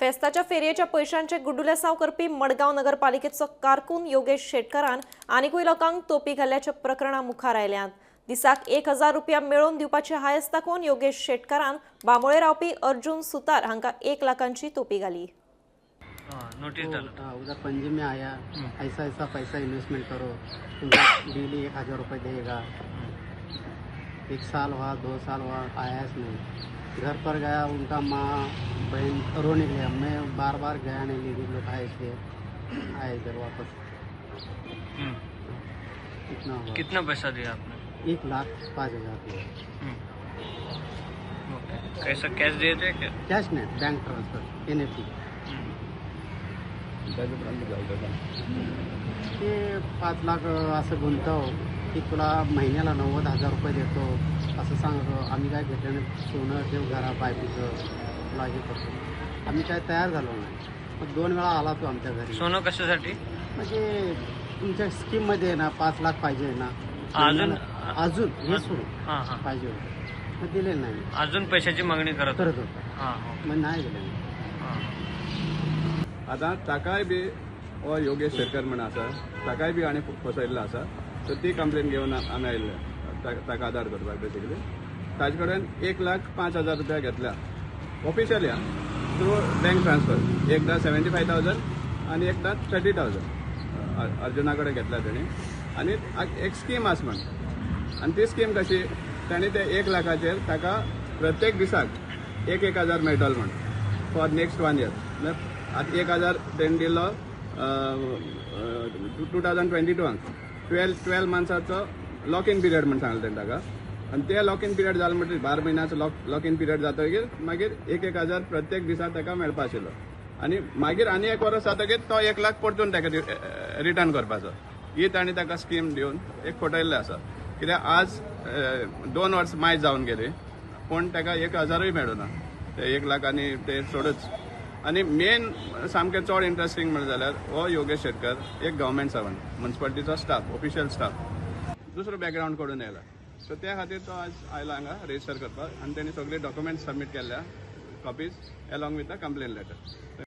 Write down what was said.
फेस्ताच्या फेरयेच्या पयशांचे गुड्डुलेसांव करपी मडगांव नगरपालिकेचो कारकून योगेश शेटकारान आनिकूय लोकांक तोपी घाल्ल्याच्या प्रकरणां मुखार आयल्यांत. दिसाक 1000 रुपया मेळोवन दिवपाची हायस दाखोवन योगेश शेटकारान बांबोळे रावपी अर्जुन सुतार हांकां 1 लाखांची तोपी घाली. नोटिस डाला. हाँ, उधर पणजी में आया, ऐसा ऐसा पैसा इन्वेस्टमेंट करो, तुमको डेली 1000 रुपये देगा. 1 साल हुआ, 2 साल हुआ, आया नहीं. घर पर गया, उनका माँ बहन रोने गया. मैं बार बार गया नहीं, लेडीज लोग आए, इसलिए आए इधर वापस. इतना हुआ. कितना पैसा दिया आपने? 1,05,000 दिया. ओके, कैसा, कैश दिए थे क्या? कैश नहीं, बैंक ट्रांसफर, एनईएफटी. ते 5 लाख असं गुंतव की तुला महिन्याला 90,000 रुपये देतो असं सांगतो. आम्ही काय घेतलं नाही. सोनं ठेव घरा बायकोचं, तुला हे करतो. आम्ही काय तयार झालो नाही. मग 2 वेळा आला तो आमच्या घरी. सोनं कशासाठी? म्हणजे तुमच्या स्कीममध्ये ना 5 लाख पाहिजे ना. अजून? अजून हे सोडून हां हां पाहिजे होतं, मग दिले नाही. अजून पैशाची मागणी करत करत होता. हां हां मग नाही दिले. हां. आतां ताकाय बी हो योगेश शेटकर म्हण आसा, ताकाय बी हाणें फसयल्लो आसा. सो ती कंप्लेन घेवन आमी आयिल्ले ताका आदार करपाक. बेसिकली ताजे कडेन 1,05,000 रुपया घेतल्या ऑफिशियली थ्रू बँक ट्रान्सफर. एकदां 75,000 आनी एकदां 30,000 अर्जुना कडेन घेतल्या तेणी. आनी एक स्कीम आसा म्हण, आनी ती स्कीम कशी, ताणी ते 1 लाखाचेर ताका प्रत्येक दिसाक 1,000 मेळटलो म्हण फॉर नेक्स्ट 1 इयर. आतां 1,000 तेणी दिलो 2022 12 मंथ्साचो लॉक इन पिरियड म्हण सांगलें तेणें ताका. आनी ते लॉक इन पिरियड जालें म्हणटकीर 12 म्हयन्याचो लॉक इन पिरियड जातकीर मागीर 1,000 प्रत्येक दिसा ताका मेळपा आशिल्लो. आनी मागीर आनी 1 वर्स जातकीर तो 1 लाख परतून ताका रिटर्न करपाचो. ही ताणें ताका स्कीम दिवन एक फटयल्लें आसा. कित्याक आज 2 वर्स मायज जावन गेली पूण ताका 1,000ूय मेळूना ते 1 लाख आनी ते सोडूच. आनी मेन सामकें चड इंट्रस्टींग म्हणलें जाल्यार हो योगेश शेटकर एक गव्हर्मेंट सर्वंट, म्युनिसिपालिटीचो स्टाफ, ऑफिशियल स्टाफ, दुसरो बॅकग्रावंड कडून येयला. सो त्या खातीर तो आज आयला हांगा रजिस्टर करपाक आनी तेणी सगळे डॉक्युमेंट्स सबमीट केल्ल्या copies along with the complain letter.